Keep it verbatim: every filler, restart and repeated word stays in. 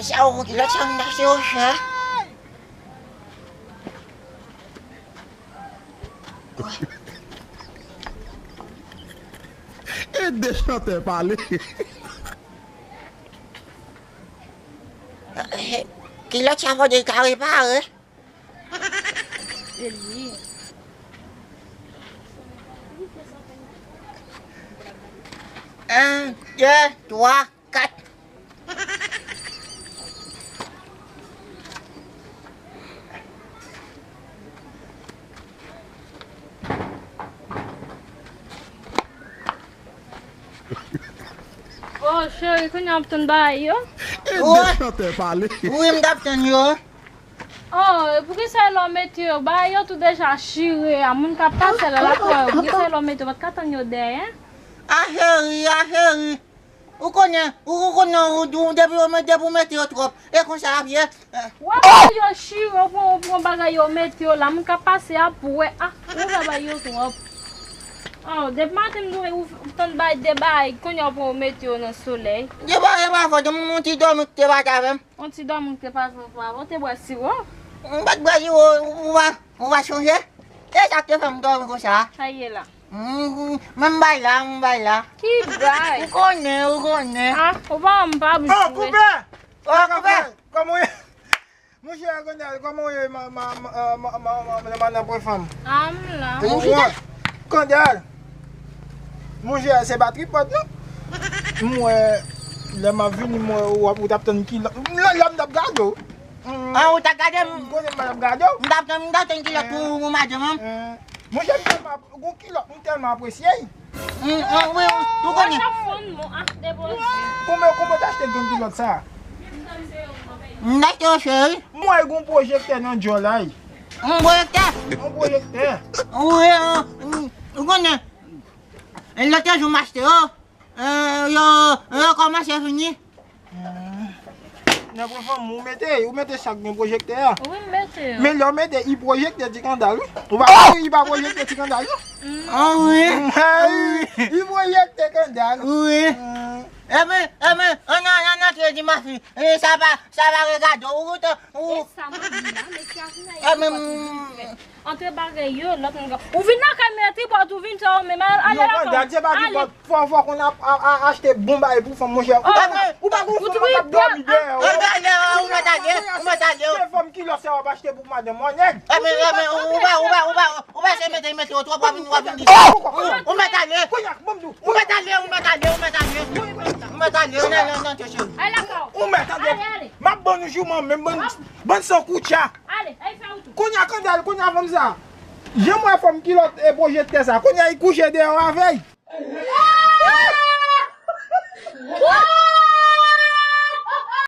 Sa ou ki lòt sa m achte yo chè. E de chantè pale. Kilòt sa fò de ka repare. Se li. Un, deux, trois, quatre. Oh, cheri, kounye a w ap tann bagay yo? E de chantè pale. Wi, m t ap tann yo. Oh, poukisa lè w mete yo? Bagay yo tou deja chire a. Moun k ap pase la, l ap wè yo. Poukisa lè w mete yo? Pa t ka tann yo dèyè, en? A cheri, a cheri. Ou konnen, ou, ou konnen, ou, ou, depi ou met-, depi ou mete yo twòp, e konsa y ap ye. W ap wè yo chire, ou pran, ou pran bagay yo mete yo la, moun k ap pase ap wè, ah, ou fè bagay yo twòp. Oh, depi maten m dwe ou, ou tann bay de bagay, kounye a ou pran ou mete yo nan solèy. De bagay pa fòt, yon ti dòmi ki te pase avè m. Yon ti dòmi ki te pase avè w, ou te bwè siwo? M pa t bwè siwo, ou pa, ou pa sonje? E sa k te fè m dòmi konsa. Sa ye la. Mm, mm, men m bay la, m bay la. Ki bay? Ou konnen, ou konnen. Ah, ou pa wè m p ap jwe. Oh, koupe! Oh, koupe! Kòman w ye? Monchè, Kandèl, kòman w ye, ma, ma, ma, ma, ma, ma, madanm Pwen Fanm? Ah, m la. Ou wè? Kandèl! Monchè, se pa tripòt, non. M wè, lè m ap vini, m wè, w ap, ou t ap tann kilòt. Lè, lè m t ap gade w. Ah, ou t ap gade m? M konnen m t ap gade w. M t ap tann, m t ap tann kilòt pou, pou madanm an. Monchè, m tèlman ap-, gon kilòt, m tèlman apresye l. Mm, mm, wi, wi, ou konnen. Ou konbyen, konbyen w t achte grenn kilòt sa a? M t achte yo cheri. M wè gon pwojektè nan djòl la, wi. Yon pwojektè? Yon pwojektè. Wi, mm, ou konnen. Lòt jou m achte yo. Eh, yo, yo kòmanse fini. Nan pwen fanm, ou mete, ou mete sa k gen pwojektè a. Wi, m mete yo. Men lè w mete, i pwojektè ti Kandal, wi. Ou pa, i pa pwojektè ti Kandal, non? Ah, wi. I pwojektè Kandal. Wi. Ebyen, ebyen, ann, ann, ann antre di mafi. Eh, sa pa, sa pa regade w, ou, ou. E sa m ap di la, mesye a vin la, e tripòt ou vin fè. Antre bagay yo, lòt moun ka. Ou vin nan kay m, e tripòt ou vin fè, ou menm ale lakay ou. Yo, Kandal, se pa tripòt. Fò, fò konn ap, a, a, achte bon bagay pou fanm, monchè. Ou pa, ou pa gon fanm k ap dòmi dèyè w. Ou mèt ale, ou mèt ale, ou mèt ale. Se fanm kilòt sa w ap achte pou madanm ou, nèg. Ebyen, ebyen, ou pa, ou pa, ou pa, ou pa se mete, mete yo twòp, w ap vin, w ap vin di sa. Ou, ou mèt ale. Ou mèt ale, ou mèt ale, ou mèt ale. Ou mèt ale, non, non, non, cheri. Ou mèt ale. M ap ban nou jouman, menm ban, ban san koutcha. Ale, al fè wout ou. Kounye a, Kandal, kounye a fanm sa. Jan m wè fanm kilòt e pwojektè sa. Kounye a, li kouche dèyè w avè l.